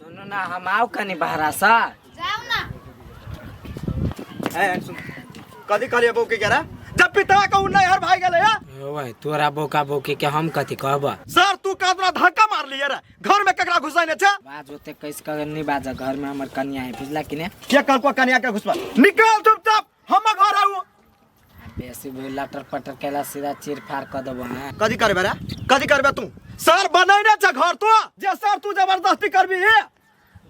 सुनू ना, हम आउ कनी बहरा सा। जाओ ना। ए सुन, कथी कहलिए बहू के गेरा जब पिता कहू नहीं हर भाई गेले या। ओए तोरा बोका बोकी के हम कथी कहब? सर तू कादरा धक्का मार लिए रे, घर में ककरा घुसाइने छे? बाज ओते कैस कर नहीं बाज, घर में हमर कनिया है, बुझला कि ने? के कहलको कनिया के घुसबा? निकल चुपचाप, हम घर आऊ। बेसी भी लटर पटर केला सीधा चीर फाड़ कर देबो। हैं कथी करबे रे, कथी करबे तू? सर बनैने छे घर तू, जे सर तू जबरदस्ती करबी हे।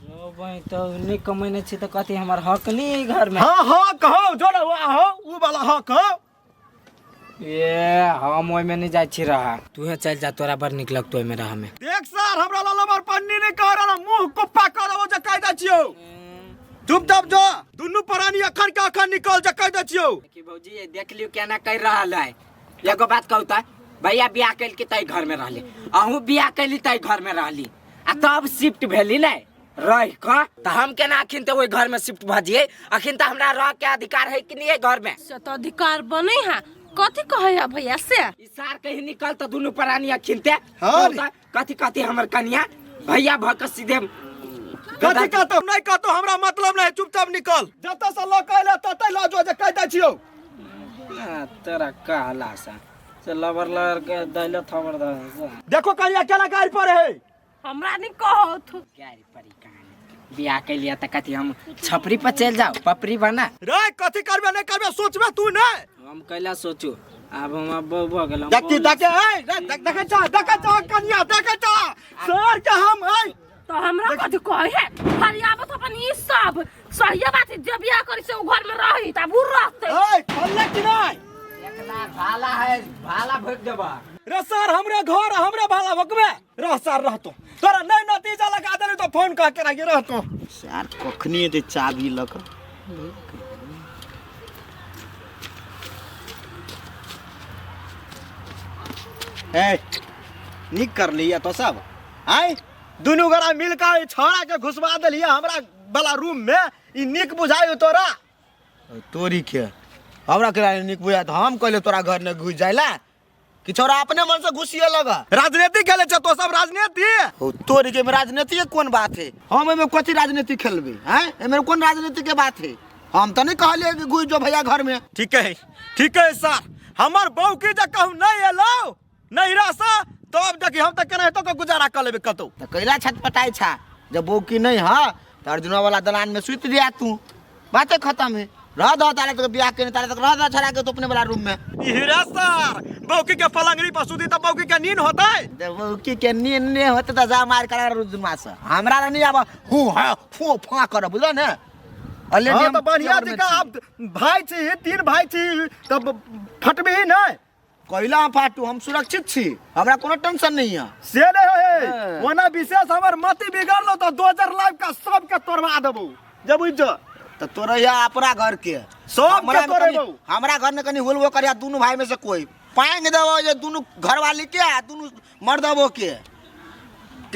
रो बहिं तो नहीं कमैने छी तो कथी हमर हक नहीं घर में? हां हां कहो जो ना हो उ वाला हक हो। ए हम ओइ में नहीं जाइ छी रहा, तूहे चल जा, तोरा बड़ निक लगतो ओइ में रह में। देख सर हमरा ललबर पन्नी नहीं कह रहा, मुंह कुप्पा कर देबो जे कह दै छियौ। चुपचाप जो, दुनू प्राणी अखन के अखन निकल जे कह दै छियौ। कि भौजी ये देख लियो केना कर रहल है। एगो बात कहू त भैया बियाह कैल के तई घर में रहली, अहूँ बियाह कैली तई घर में रहली, आ तब शिफ्ट भेली ने रह क, त हम केना अखिन त ओइ घर में शिफ्ट भ जियै? अखिन त हमरा रह के अधिकार है कि नहीं है घर में? से त अधिकार बनै है, कथी कहै है भैया से? ई सार कहीं निकल त दुनू प्राणी अखिन ते। हाँ कहू त, कथी कथी हमर कनिया भैया भ के सीधे कथी कहतो नहीं कहतो, हमरा मतलब नहीं, चुपचाप निकल। जतऽ से लऽ के अयले ततै लऽ जो जे कह दै छियौ। आ, तोरा कहला सा से लबर लबर के दैले थबर द देखो कनिया केना गाड़ी पर है। हमरा नहीं कहत। गाड़ी परी कहानी बियाह के लिया त कथी हम छपरी पर चल जाओ पपरी बना रे कथी करबे नहीं करबे सोचबे तू नहीं। हम कैला सोचू, आब हम बहू भ गेल। देखी देखे ए रे देख देखे चा देखे चा कनिया देखे चा सर के हम ए तो हमरा कथी कहे है? हरियाबत अपन ई सब सही बात है, जे बियाह करी से उ घर में रही तब उ रहते। ए खोलले कि नहीं? एकला भाला है, भाला भोग देबा। रे सर हमरे घर हमरे भाला भोगबे। रह सर रह तो तोरा नहीं नतीजा लगा देली तो फोन कह के रह रह तो। सर कखनी एते चाबी लक ए निक कर लिया तो सब आय दुनू गोरा मिल के छौड़ा के घुसवा देलिए हमरा वाला रूम में, ई निक बुझायो तोरा? तोरी के हमरा के निक बुझाय त हम कहले तोरा घर ने घुस जाइला कि छौड़ा अपने मन से घुसिए लगा। राजनीति खेले छ तो सब राजनीति। ओ तोरी के में राजनीति के कोन बात है? हम एमे कथी राजनीति खेलबे हैं? एमे कोन राजनीति के बात है? हम त नहीं कहलिए कि घुस जो भैया घर में। ठीक है ठीक है सर, हमर बहू के जे कहू नहीं एलो नहीं रासा तो अब देखी हम त केनाहितो के गुजारा कर लेबे कतौ। त कैला छटपटाई छा जब बहू की नहीं हा त अर्जुना वाला दलान में सुत दिया तू, बातें खत्म है। रह दो तारे तक ब्याह के तारे तक रह दो छड़ा के तो अपने वाला रूम में। हीरा सर बौकी के पलंगरी पर सुती त बौकी के नींद होतै? बौकी के नींद नहीं होते त जा मार कर रुजुमा से हमरा नहीं आब हूं हां फू फा कर बुझल ने। अले हां त बढ़िया जी का आप भाई छी, तीन भाई छी त फटबी नहीं। कैला हम फाटू, हम सुरक्षित छी, हमरा कोनो टेंशन नहीं है। से नहीं है, ओना विशेष हमर मति बिगड़लो तो 2000 लाइफ का सब के तोड़वा देबो जब बुझ जो। तो तोरे यहाँ अपना घर के सब के तोड़ेबो। हमरा घर में कनी होलबो करिया दोनों भाई में से कोई पाएंगे देबो ये दोनों घर वाली के आ दोनों मर्दबो के।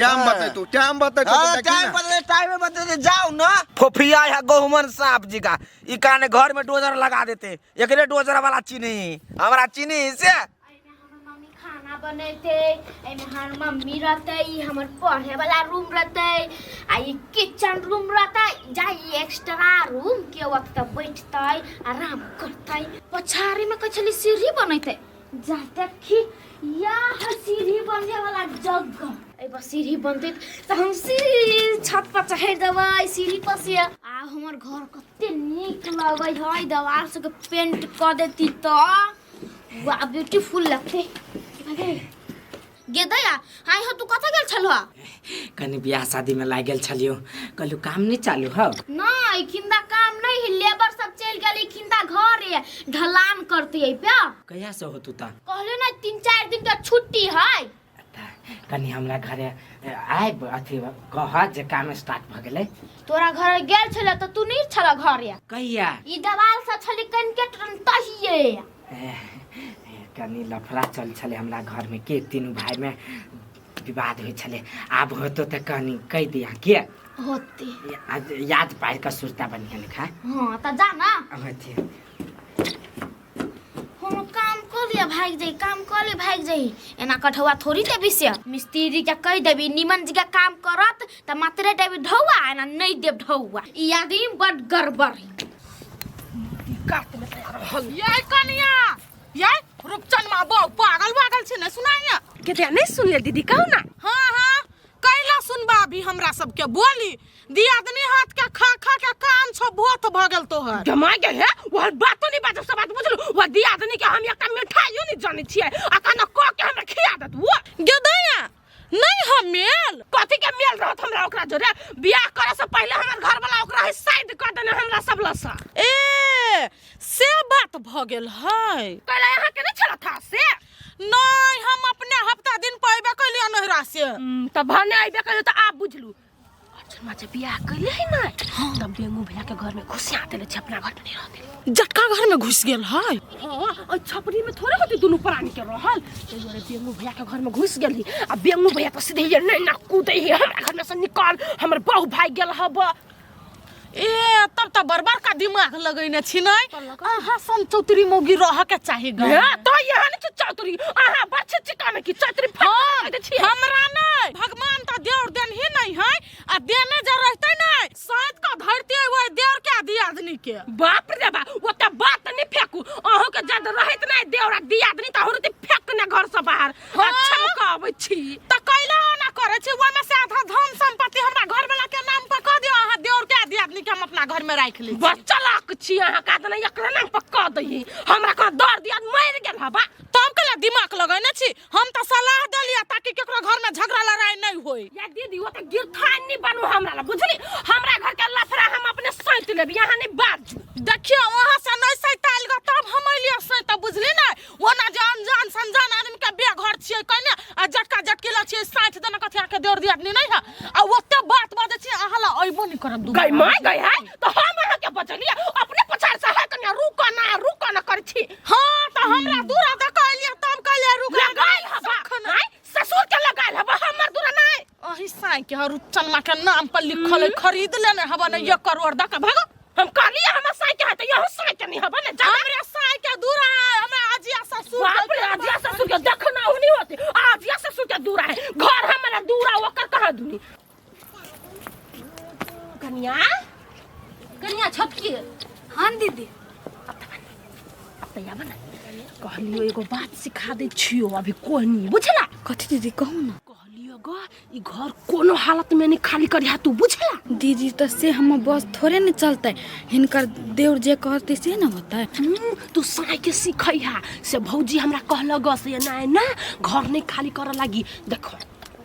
टाइम बते तू, टाइम बते तू, हाँ, देखी टाइम ना। बते, टाइम बते, जाओ ना। फोफिया है गहुमन सांप जी का, ई काने घर में डोजर लगा देते, एकरे डोजर वाला चीनी हमरा चीनी से। एहिमे हमर मम्मी खाना बनेते, एहिमे हमर मम्मी रहते, ई हमर पढ़े वाला रूम रहते, आ ई किचन रूम रहते, जा ई एक्स्ट्रा रूम के वक्त बैठते आराम करते। पछाड़ी में कछली सीढ़ी बनैते, जा देखी या सीढ़ी बनने वाला जगह। एहि पर सीढ़ी बनते तऽ हम सीढ़ी छत पर चढ़ि देबै सीढ़ी पर से। आ हमर घर कते नीक लगै है, देवाल सबके पेंट कऽ देती तऽ वाह ब्यूटीफुल लगतै। गे दैया हाय हो तू कतऽ गेल छलहो? कनी बियाह शादी में लागि गेल छलियो, कहलू काम नहीं चालू हो? नहीं खिंदा काम नहीं है, लेबर सब चल गेल, खिंदा घर है ढलान करते है पे। कहिया से होतू ता? कहले ना 3-4 दिन के छुट्टी है। कनी हमरा घरे आयब अथी कह जे काम स्टार्ट भ गेलै। तोरा घर गेल छले त तू नहीं छल घर या? कहिया? ई दवाल से छली कन के तहिए। कनी लफड़ा चल छले हमरा घर में के तीनू भाई में विवाद होइ छले, आब होतो त कनी कह दिया के होते याद पार के सुरता बढ़िया लिखा। हां त जा ना। होते हम काम कर लिया। ले भागि जाई, काम कऽ ले भागि जाई। एना कठौआ थोड़ी देबी से। मिस्त्री के कहि देबी निमन जगह काम करत तऽ मात्रे देबी ढौआ, एना नहि देब ढौआ। ई आदमी बड गड़बड़ है। ये कनिया ये रूपचन मा बहु पागल वागल छै ने सुनाइया के नहीं सुनले दीदी कहू ना। हाँ हाँ कैला सुनबा अभी हमरा सबके बोली दियादनी हाथ के खा खा के कान छो भोत भ गेल तोहर। जमा गेल है वह बातो नहीं बाजब सब बात बुझलु। वह दियादनी के हम एकटा मिठाइयो नहीं जानै छियै आ काना क के हमरा खिया देत वो। गेदैया नहीं हम मेल कथी के मेल रहत हमरा ओकरा जोरे। बियाह करे से पहले हमर घर वाला ओकरा है साइड कर देने हमरा सब लसा। ए से बात भ गेल है। कैला यहाँ के नहीं छला था से? नहीं हम अपने हफ्ता दिन पहबे कैलियै नहिरा से। त भने अइबे कैलियै त आब बुझलु। अर्जुन माँ जब बियाह कैले है ना तब बेंगू भैया के घर में घुसिया देले छै, अपना घर में नहीं रहते। जटका घर में घुस गेल है। हाँ, और छपरी में थोड़े होते दुनू प्राणी के रहल। ताहि दुआरे बेंगू भैया के घर में घुस गेली आ बेंगू भैया तो सीधे ये नहीं ना कूदे है हमरा घर में से निकाल, हमर बहू भाग गेल हब। ए तब त बड़ बड़का दिमाग लगैने छी नै। अहाँ सन चौतरी मौगी रह के चाही ग। ए, तो यहाँ नहीं छै चौतरी, अहाँ बड़ छै चिकन की चौतरी फट दे छी। हमरा नै भगवान त देवर देन ही नहीं है आ देने जे रहते नै साइत का धरती ओइ देवर के दियादनी के। बाप रे बा ओ त बात नहीं फेकू, अहूँ के जद रहत नै देवर आ दियादनी त अहूँ ते फेक ने घर से बाहर। अच्छा कहबै छी त कैला ओना करै छी, ओहिमे से आधा धन संपत्ति हमरा घर वाला के नाम पर कह दियौ, अहाँ देवर के दियादनी के हम अपना घर में राखि लै छी। बड़ चलाक छी अहाँ, का देने एकरा नाम पर कह दही, हमरा कह दर दियाद मरि गेल हबा। तब कैला दिमाग लगैने छी, हम त सलाह देलियै ताकि केकरो घर में झगड़ा लड़ाई नहीं होय। या दीदी ओ त गिरथान नहीं बनू हमरा ला बुझली, हमरा घर के लफड़ा हम अपने सैत लेब, यहाँ नहीं बाजू। देखियौ वहाँ से नहीं सैताल ग तब हम अलियै सैत, बुझली नै? ओना जे अनजान संजान आदमी के बेघर छियै कने आ जटका जटकिला छियै 60 देने कथी के देवर दियादनी नहीं है आ ओते बात बाजै छियै अहाँ ला अइबो नहीं करब दू। गई माय गई है तो हम अहाँ के बचलियै अपने पछाड़ से है कन्या रुक ना रुक ना कर छी। हां त हमरा दूरा द कहलियै तब कहलियै रुक लगाइल हबा नहीं ससुर के लगाइल हबा हमर दूरा नहीं। अही साई के रुचन मा के नाम पर लिखल है खरीद लेने हबा ने 1 करोड़ द के भागो। हम कहलियै हमर साई के है त यहो साई के नहीं हबा ने जा। हमरे साई के दूरा है हमरा अजिया ससुर बाप रे अजिया ससुर के देखना हो नहीं होते, अजिया ससुर के दूरा है घर हमरा दूरा ओकर कहां दुनी। कन्या कन्या छोटकी। हां दीदी। अब त याबा ना कहलियो एगो बात सिखा दे छियो अभी कोहनी बुझला। कथी दीदी कहू ना। कहलियो ग ई घर कोनो हालत में नहीं खाली करिहा तू बुझला। दीदी त से हम बस थोड़े न चलते, हिनकर देवर जे कहते से न होतै। तू साई के सिखैहा से भौजी हमरा कहल ग से ना ना घर नहीं खाली कर लागी। देखो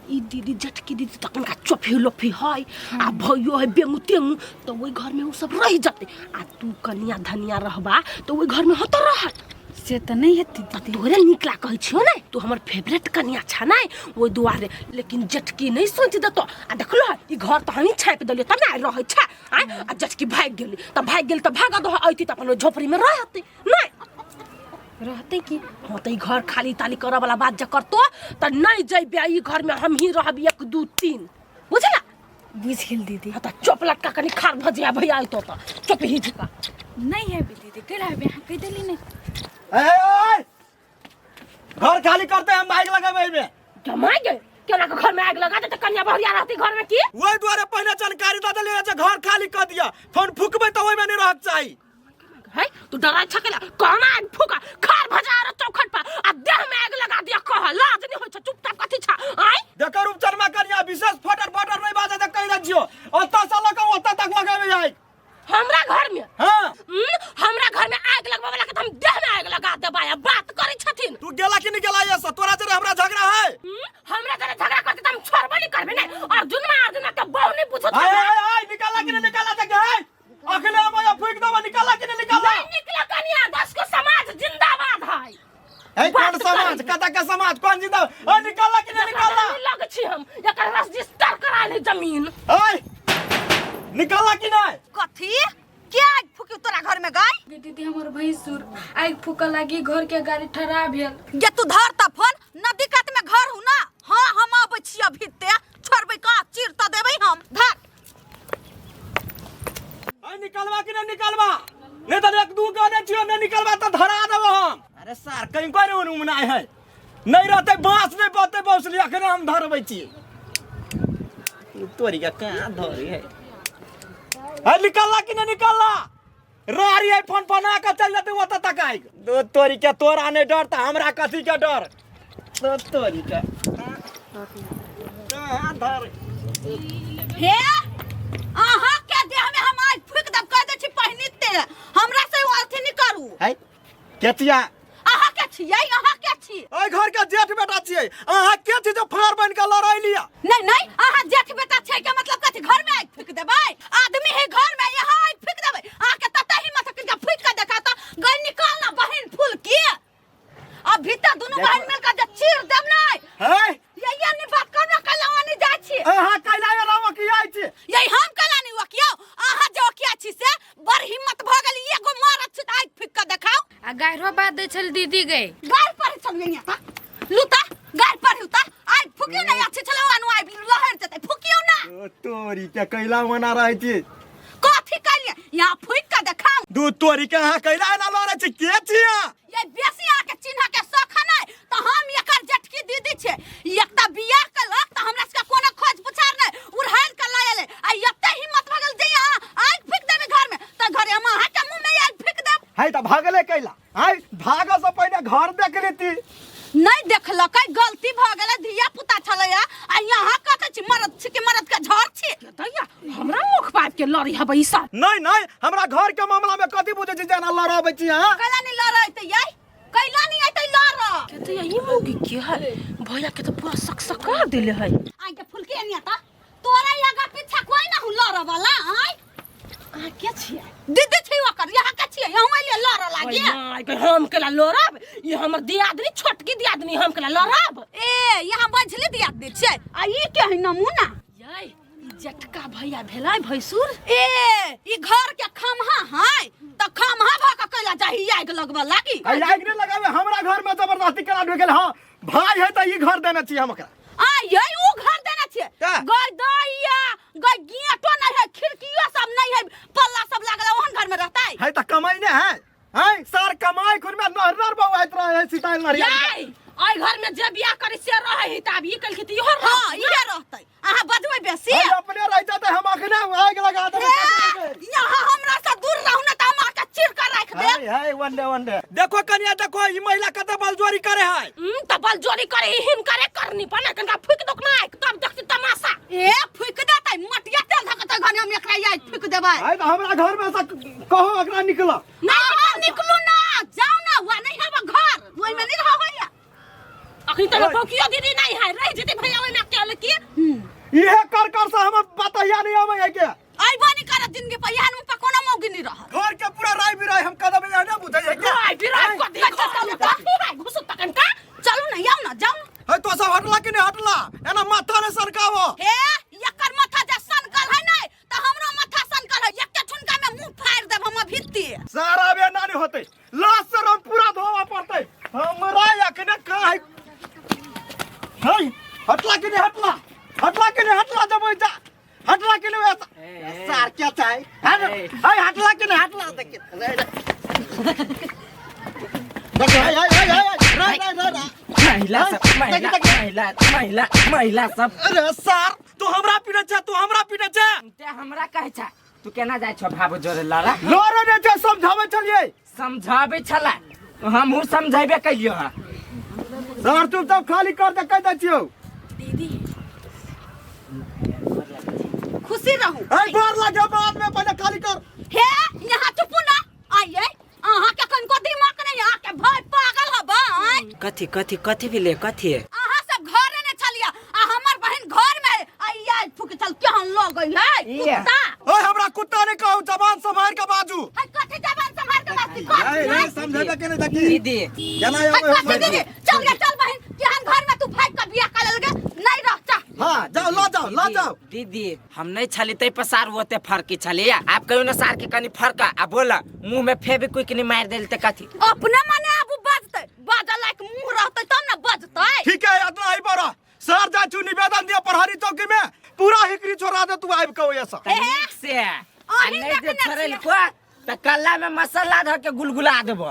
ई दीदी जटकी दीदी तखन का चोफी लोफी है आ भैयो है बेंगू तेंगू तो वही घर में उ सब रह जते आ तू कनिया धनिया रहबा तो वही घर में होत रहत। से त नहीं हेतै दीदी। तोरे निकला कहै छियो ने तू हमर फेवरेट कनिया छा नै ओहि दुआरे, लेकिन जटकी नहीं सोच देतो आ देखलो ई घर त हमही छापि देलियै तब ने रहै छै आय आ जटकी भागि गेली त भागि गेली त भागऽ दहो अइती त अपन ओहि झोपड़ी में रहतै नै रहतै की। हाँ त ई घर खाली ताली करऽ वाला बात जे करतो त नहीं जइबे ई घर में हम ही रहब 1 2 3 बुझला। बुझ गेल दीदी। हाँ त चोप लटका कनी खार भजिया भैया अइतो त चोप ही झुका। नहीं है दीदी कैला हेबे अहाँ कहि देली नहीं। ए, ए, घर खाली करते हम आग लगाबे एहिमे। जमाइ गे केना के घर में आग लगा देते कन्या बहुरिया रहती घर में की। ओहि दुआरे पहिने जानकारी दऽ देलियै जे घर खाली कऽ दिअ, फोन फुकबै तऽ ओहिमे नहि रहक चाही। है तू डराइ छ केला कहना आग फुका खार भजा रह चौखट पर आ देह में आग लगा दिया कह लाज नहीं होइ छ चुपचाप कथी छ आय। देखो रूपचनमा कन्या विशेष फटर फटर नहीं बाजे त कहि दै छियो ओतऽ से लऽ कऽ ओतऽ तक लगाबे आग। हमरा घर में? हाँ। हमरा घर में आग लगबै वाला के त हम देह में आग लगा देबै आ बात करै छथिन। तू गेला कि नहीं गेला ये से तोरा जरे हमरा झगड़ा है। हमरा जरे झगड़ा करते त हम छोड़बो नहीं करबे ने अर्जुन में अर्जुन के बहु नहीं पूछत। आय, आय, आय, निकाला कि नहीं निकाला त के है? अखने हम या फूक देबो निकाला कि नहीं निकाला? नहीं निकला कनिया 10 को समाज जिंदाबाद है। ए, कोन समाज? कता के समाज? कोन जिंदा? ए, निकाला कि नहीं निकाला? नहीं लग छी हम एकर रजिस्टर करा ले जमीन। ए, निकाला कि नहीं? कथी? के आग फूकी तोरा घर में गाय? दीदी हमर भैंसुर आग फूकऽ लागी घर के गाड़ी ठहरा भेल। गे तू धर त फोन, नदी कात में घर हूँ ना। हाँ हम आबै छी अभी ते, छोड़बै कहाँ चीर त देबै हम। धर। ए, निकालबा कि नहीं निकालबा? नहीं तो 1 2 कहने छियो नहीं निकालबा त धरा देबो हम। अरे सर कहीं कोई नहीं उमना है नहीं रहते बांस नहीं पते बौसली अखने हम धरबै छी तोरी के कहाँ धरी है है निकलला कि नहीं निकलला रारी है फोन बना के चल जाते ओतऽ तक आइ दो तोरी के तोरा नहीं डर तऽ हमरा कथी के डर दो तोरी के कहाँ धर हे अहाँ के देह में हम आज फूक देब कह दै छी पहिनी ते हमरा से ओ अथी नहीं करू है केतिया अहाँ के छियै अहाँ के छी एहि घर के जेठ बेटा छियै अहाँ के छी जे फाड़ बनि के लड़ाई लिया नहीं नहीं अहाँ जेठ बेटा छै के मतलब कथी घर में आगि फूक देबै आदमी है घर में यहाँ आगि फूक देबै अहाँ के तते हिम्मत किनका फूक के देखा त गई निकाल ना बहिन फूल के अब भीतर दुनू बहन मिल के जे चीर देब नहीं है ये ये नहीं बात करना कैला नहीं जाइ छी अहाँ कैला राव की आइ छी यही हम कैला नहीं वकियो अहाँ जे वकिया छी से बड़ हिम्मत भ गेल एगो मारत छी त आगि फूक के देखाओ आ गायरो बात दै छल दीदी गई गार पर चल गई ता लूता गार पर हुता आइ फुकियो ना अच्छे छलो अनु आइ लहर जते फुकियो ना ओ तोरी के कैला मना रहै छी कथी कहलिए यहाँ फुक के देखाओ दू तोरी के अहाँ कैला एना लड़ै छी के छी अहाँ ये बेसी अहाँ के चिन्ह के शौक है नहीं तो हम एकर जेठकी दीदी छे एक त बियाह कलक त हमरा सबके कोनो खोज पुछार नहीं उड़ाइल के लायल आ एते हिम्मत भ गेल जे यहाँ आगि फूक देबे घर में त घरे हम अहाँ के मुंह में आगि फूक देब है तऽ भागले कैला है भागऽ से पहिने घर देख लेती नहीं देखलकै गलती भ गेलै धिया पुता छलै आ यहाँ कथी छी मरद छी कि मरद के झड़ छी दैया हमरा मुख पाइप के लड़ी हबै ई सब नहीं नहीं हमरा घर के मामला में कथी बुझै छी जेना लड़ाबै छी अहाँ कैला नहीं लड़ै त यै कैला नहीं अइतै लड़ के दैया ई मौगी के है भैया के तो पूरा सकसका देले है आइ के फुलकी अनिया त तोरा आगा पीछा कोई ना हूँ लड़ वाला आइ अहाँ के छियै दीदी छै ओकर यहाँ के छियै यहाँ अइले लड़ लागे ओय माय के हम केला लड़ब ई हमर दियादनी छोटकी दियादनी हम केला लड़ब ए यहाँ बझली दियादनी छियै आ ई के है नमूना यै ई जटका भैया भेलै भैंसुर ए ई घर के खम्हा है त खम्हा भ के कैला जाही आगि लगबऽ लागी आई आगि नहीं लगावे हमरा घर में जबरदस्ती करा ढुक गेल हाँ भाई है तऽ ई घर देने छी हम ओकरा आ यै ऊ घर देने छियै का? गय दैया गय गेटो नहीं है खिड़कियो सब नहीं है पल्ला सब लागल है, ओहन घर में रहतै है तऽ कमाई ने है हैं सर कमाई खुद में नहर नहर बौआइत रहे है सीतायल नरिया यै एहि घर में जे बियाह करी से रहै ही तऽ आब ई कलखिन तऽ इहो हाँ इहे रहतै अहाँ बजबै बेसी है अपने रह जाते हम अखने आग लगा देबै ए, यहाँ हमरा से दूर रहू ना तऽ हम अहाँके चीर के राखि देब है है वनडे वनडे देखो कनिया देखो ई महिला कते बलजोरी करे है तऽ बलजोरी करे हिनकरे करनी बना कनका फूकि दोक ना तब देखती तमाशा ए फूकि देतै मटिया तेल धऽ के तऽ घरे हम एकरा आइ फूकि देबै है तऽ हमरा घर में से कहो एकरा निकला अहाँ निकलू ना जाउ ना हुआ नहीं हब घर ओहिमे नहीं रहबै अखनी तऽ बौकियो दीदी नहीं है रहि जेतै भैया ओहिमे अकेले की इहे कर कर से हम बतैया नहीं आवे है के अइबो नहीं करत जिंदगी पर यहाँ पर कोनो मौगी नहीं रहत घर के पूरा राय बिराय हम कदम यहाँ ना बुझै है के राय बिराय कथी चलू कथी है घुसु तखन का चलू ना जाउ ना जाउ ना है तो सब हटला कि नहीं हटला एना माथा ने सरकावो हे एकर माथा जे सनकल है नहीं त हमरो माथा सनकल है एके ठुनका में मुंह फाड़ देब हम भित्ती सारा बे ना नहीं होते लाश से हम पूरा धोवा पड़ते हमरा अखने का है है हटला कि नहीं हटला हटला कि नहीं हटला जब जा हटला कि नहीं ऐसा सार क्या चाहे है है हटला कि नहीं हटला देखिए देख है है है है रे रे रे रे महिला सब महिला महिला महिला महिला सब अरे सार तू हमरा पीटे छे तू हमरा पीटे छे ते हमरा कहै छ तू केना जाइ छौ भाबो जोरे लड़ा लड़े नहीं छे समझावे छलिए समझाबै छला हमहूँ समझेबे कलियो हँ सर चुपचाप खाली कर दे कह दै छियौ दीदी खुशी रहू ए गोर लगे बाद में पहले खाली कर हे यहाँ चुपू ना आइए अहाँ के कनको दिमाग नहीं अहाँ के भाई पागल हबा आँय कथी कथी कथी भेलै कथी अहाँ सब घरे ने छलिया आ हमर बहिन घर में है आइया फुक चल केहन लगै है इया। कुत्ता ओए हमरा कुत्ता नहीं कहू जबान संभाल के बाजू है कथी जबान संभाल के बात कर ए रे समझेबे के नहीं देखी दीदी केना है आबै कथी दीदी चल गे चल बहिन केहन घर में तू भाग के बियाह कर लेल गे नहीं रह जा हां जाओ लो जाओ लो जाओ दीदी हम नहीं छली तै पसार ओते फरकी छली आप कहियो ना सार के कनी फरका आ बोला मुंह में फेबी कोई के मार देल ते कथी अपने मने आबू बजतै बाजऽ लायक मुंह रहतै तब ने बजतै ठीक है इतना ही बड़ा सर जा छु निवेदन दिया प्रहरी चौकी में पूरा हिकरी छोड़ा दे तू आबि के ओए से त नीक से आ अहीं नहीं जे देखने छोड़ल छियै। को त कल्ला में मसाला धर के गुलगुला देबो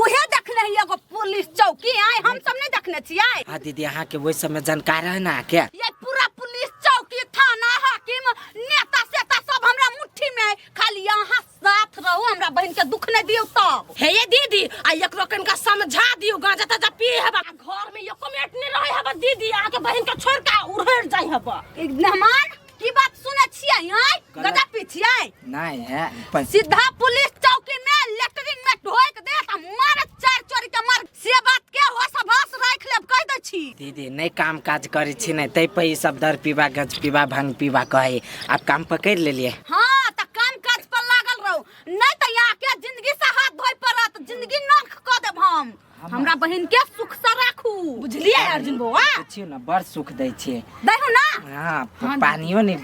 उहे देखने देखने ही एगो पुलिस चौकी आय हम सब नहीं देखने छियै। हाँ दीदी अहाँ के वही सब में जानकार है ना के? ये पूरा पुलिस चौकी थाना हाकिम नेता सेता सब हमरा मुट्ठी में है, खाली यहाँ साथ रहो, हमरा बहन के दुख नहीं दियो तब। हे ये दीदी आ एकरो कनका समझा दियो, गांजा ताजा पिए हबा, घर में एको मिनट नहीं रहे हबा दीदी, अहाँ के बहन के छोड़ के उड़ेर जाय हबा। एक मेहमान की बात सुने छियै आय? गांजा पी छियै? नहीं है सीधा पुलिस चौकी में लेटरिन में ढोक देत आ मारे चार चोरी के मार, से बात के होश भास राख लेब कह दै छी। दीदी नहीं काम काज करे छी नहीं तै पर ई सब दर पीबा गज पीबा भांग पीबा कहे, आप काम पकड़ लेलिए। हाँ त काम काज पर लागल रहो, नहीं त यहाँ के जिंदगी से हाथ धोय पड़त, जिंदगी नर्क क देब हम। हमरा बहन के सुख से राखू, बुझलिए अर्जुन बौआ? पूछियो ना बड़ सुख दै छियै। दैहु ना? हाँ पानियो नहीं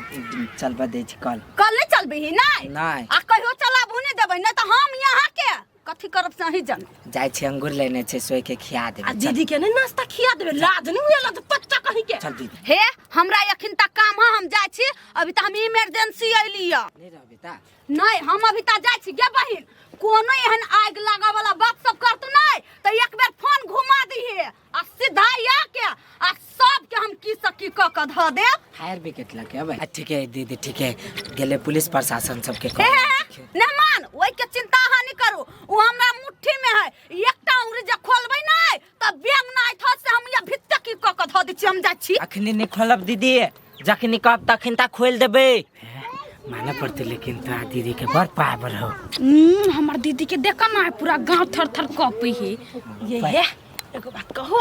चलबा दै छी कल। कल नहीं चलबही नहीं? नहीं। आ कहियो चलाबू नहीं देबै, नहीं त हम यहाँ के कथी करब से अहीं जानो। जाइ छी अंगूर लेने छै सोई के खिया देबै। आ दीदी के नहीं नाश्ता खिया देबै, लाज नहीं हुए लाज पच्चा कहीं के। चल दीदी। हे हमरा अखन तक काम है, हम जाइ छी, अभी त हम इमरजेंसी अइली है। नहीं रहबे ता? नहीं हम अभी त जाइ छी गे बहिन, कोनो एहन आगि लागा वाला बात सब करतु नहीं त एक बेर फोन घुमा दिहे आ सीधा आ के आ सब के हम की सकी क क ध देब। फायर ब्रिगेड लगे अब। ठीक है दीदी ठीक है, गेले पुलिस प्रशासन सबके हे, हे, मेहमान ओइ के चिंता अहाँ नहीं करू, उ हमरा मुट्ठी में है, एकटा उंगली जे खोलबै नहीं त बैंक नहीं था से हम या भित्ते की क क ध दै छी, हम जाइ छी। अखनी नहीं खोलब दीदी, जखनी कहब तखन ता खोल देबै। माने पड़ते लेकिन तो दीदी के बड़ पावर हो। हमर दीदी के देख ना पूरा गांव थर थर कपे है। ये है एगो बात कहो,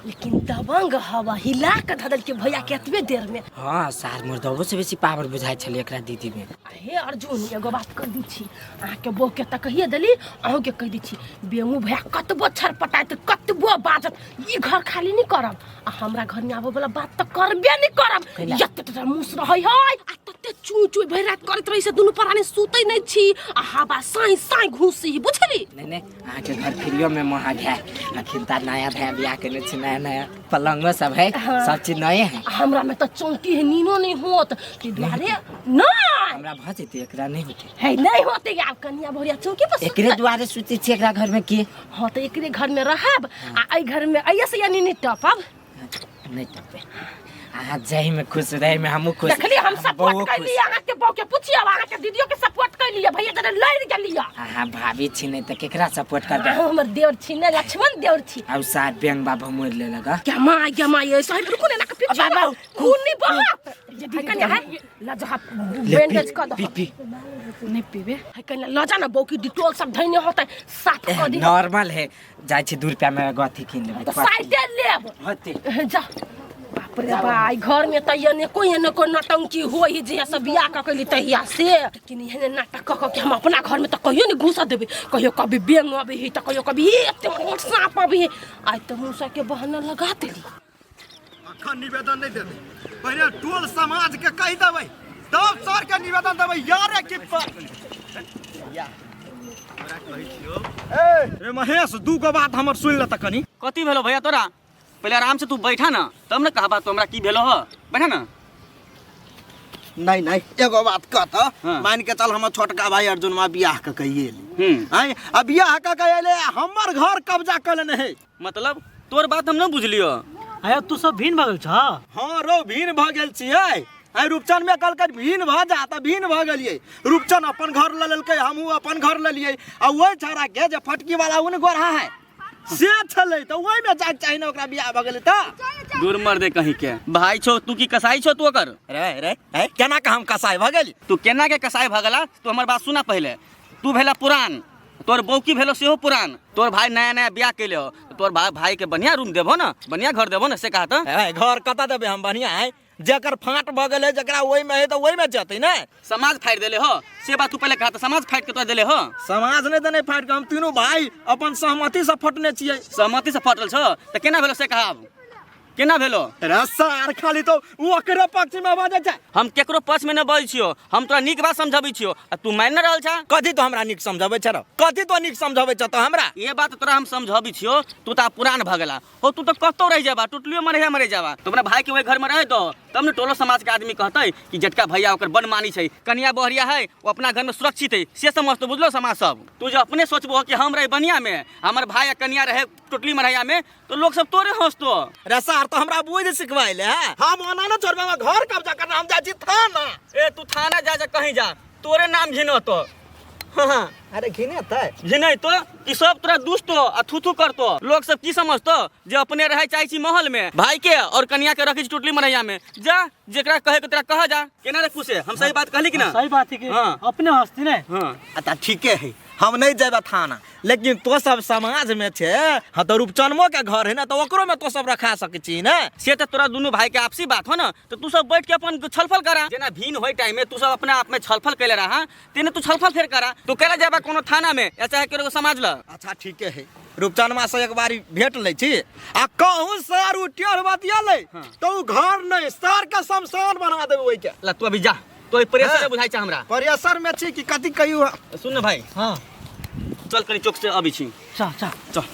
लेकिन दबंग हवा हिला के धदल के भैया के एतबे देर में। हाँ सार मुर्दबो से बेसी पावर बुझाइ छलै एकरा दीदी में। हे अर्जुन एगो बात कह दी छी, अहाँ के बहू के त कहिए देली, अहूँ के कह दी छी, बेमू भैया कतबो छरपटाइत कतबो बाजत ई घर खाली नहीं करब, आ हमरा घर में आबे वाला बात त करबे नहीं करब। एते त मुस रहै है आ तते चू चू भरि रात करैत रही से दुनू प्राणी सुतै नहीं छी, आ हवा साई साई घुसी, बुझली? नहीं नहीं अहाँ के घर फ्रीयो में महग है, अखिन त नया भैया बियाह केने छी, नया नया पलंगो सब है, सब चीज नए है। हमरा में त चौकी है, नीनो नहीं होत कि दुआरे नहीं हमरा भ जेतै, एकरा नहीं होते। है नहीं होते, आब कनिया भरिया चौकी पर एकरे दुआरे सुतै छी एकरा घर में की? हां त एकरे घर में रहब आ एहि घर में अइया से यानी नहीं टपब। नहीं टपे, अहाँ जाहि में खुश रहे में हमहूँ खुश। देखली हम सपोर्ट बउओ कैली, अहाँ के बहू के पूछिए, अहाँ के दीदियों के सपोर्ट कैली, भैया जरा लड़ गेली। अहाँ भाभी छी नहीं त केकरा सपोर्ट करबै? अहाँ हमर देवर छी ने, लक्ष्मण देवर छी। आउ सार बेंग बाबा मोड़ लेलक। क्या माँ क्या माँ ये साहिब रुको ने ना के पीछे बाबा, खून नहीं बहत। ये कन्या है लजा बैंडेज क दो। पी पी नहीं पीबे है कन्या लजा ना बहू की डिटोल सब धइने होतै साफ क दी। नॉर्मल है, जाइ छी 2 रुपया में एगो अथी किन लेबै। त साइडे लेब होते जा। बाप रे बा, घर में त एने कोई एने कोई नौटंकी होई जे सब बियाह क कैली तहिया से, लेकिन एहने नाटक क के हम अपना घर में त कहियो नहीं घुसा देबै। कहियो कभी बेंग अबै है त कहियो कभी एते मोट सांप अबै है। आइ त मूसा के बहाना लगा देली। अखन निवेदन नहीं देबै, पहिले टोल समाज के कहि देबै तब सर के निवेदन देबै। यारे की ए रे महेश, दू गो बात हमर सुन ल त कनी। कथी भेलो भैया तोरा? पहले आराम से तू बैठा ना तब ना कहबा तो हमरा की भेलो ह। बैठा ना। नहीं नहीं एगो बात कह त, हाँ। मान के चल हमर छोटका भाई अर्जुन मा बियाह क कहिए आय, आ बियाह क कहिए हमर घर कब्जा क लेने है। मतलब तोर बात हम न बुझलियो। आया तू सब भीन भगल छ? हां रो भीन भ गेल छियै। आइ रूपचन में कहलकै भीन भ जा त भीन भ गेलियै। रूपचन अपन घर ल लेलकै, हमहूँ अपन घर लेलियै। आ ओहि छौड़ा के जे फटकी वाला उन गोरहा है से छलै त ओहि में जाके चाही ने, ओकरा बियाह भ गेलै त। दूर मर दे कहीं के भाई छो तू की कसाई छो तू ओकर? रे रे ए केना के हम कसाई भ गेली? तू केना के कसाई भ गेला? तू हमर बात सुना पहले। तू भेला पुरान, तोर बौकी भेलो सेहो पुरान, तोर भाई नया नया बियाह कैले हो, तोर भाई के बढ़िया रूम देबो ना, बढ़िया घर देबो ना, से कहा त? ए घर कतऽ देबै हम बढ़िया है? जकर फाट भ गेलै जकरा ओहि में है त ओहि में जेतै ने। समाज फाड़ि देले हो से बात तू पहले कहा त, समाज फाड़ि के तोरा देले हो? समाज ने देने फाड़ि के, हम तीनू भाई अपन सहमति से फटने छियै। सहमति से फटल छो त केना भेलो से कहा? केना भेलो रे सार खाली तो ओकरे पक्ष में बाजै छै। हम केकरो पक्ष में न बजै छियो, हम तोरा नीक बात समझाबै छियो आ तू मान न रहल छा। कथी तो हमरा नीक समझाबै छ? कथी तो नीक समझाबै छ तो हमरा? ये बात तोरा हम समझाबै छियो, तू त पुरान भ गेला हो, तू तो कतौ रह जाबा, टुटलियो मरे मरे जाबा। तो अपना भाई के वही घर में रह दो, तब न टोलो समाज के आदमी कहतै कि जटका भैया ओकर बनमानी छै, कनिया बहरिया है, वो अपना घर में सुरक्षित है, से समझतो बुझलो समाज सब। तू जो अपने सोचबो कि हम रहे बनिया में, हमर भाई आ कनिया रहे टुटली मरैया में, तो लोग सब तोरे हंसतो। रे सार तो हमरा बुझ सिखवाइले है, हम ओना न छोड़बे, हमरा घर कब्जा करना, हम जाइ छी थाना। ए तू थाना जा, जा कहीं जा, तोरे नाम घिनतो। हाँ अरे घिनेतै? घिनैतो कि सब तोरा दुसतो आ थू थू करतो। लोग सब की समझतो जे अपने रहे चाहे छी महल में भाई के और कनिया के रखी छी टुटली मरैया में। जा जेकरा कहे के तोरा कह जा। केना रे कुसे, हम सही बात कहली कि ना? सही बात है कि हाँ। अपने हंसती ने। हाँ अच्छा ठीके है, हम नहीं जेबे थाना, लेकिन तो सब समाज में छे, हाँ तो रूपचनमो के घर है ना, तो ओकरो में तो सब रखा सकै छी ने। से तो तोरा दुनू भाई के आपसी बात हो ना, तो तू सब बैठ के अपन छलफल करा। जेना भीन होय टाइम में तू सब अपना आप में छलफल कैले रहा, तेने तू छलफल फेर करा। तू केला जाबा कोनो थाना में या चाहे केकरो समाज ल। अच्छा ठीके है, रूपचनमा से एक बारी भेंट लै छी आ कहूँ सर उ टेढ़ बतिया ले तो उ घर नहीं सर के शमशान बना देबै ओइ के। ला तू अभी जा, तो प्रेशर बुझाइ छ हमरा। प्रेशर में छी कि कथी कहियो। सुन न भाई। हाँ चल कनी चौक से अबै छी। चल चल चल।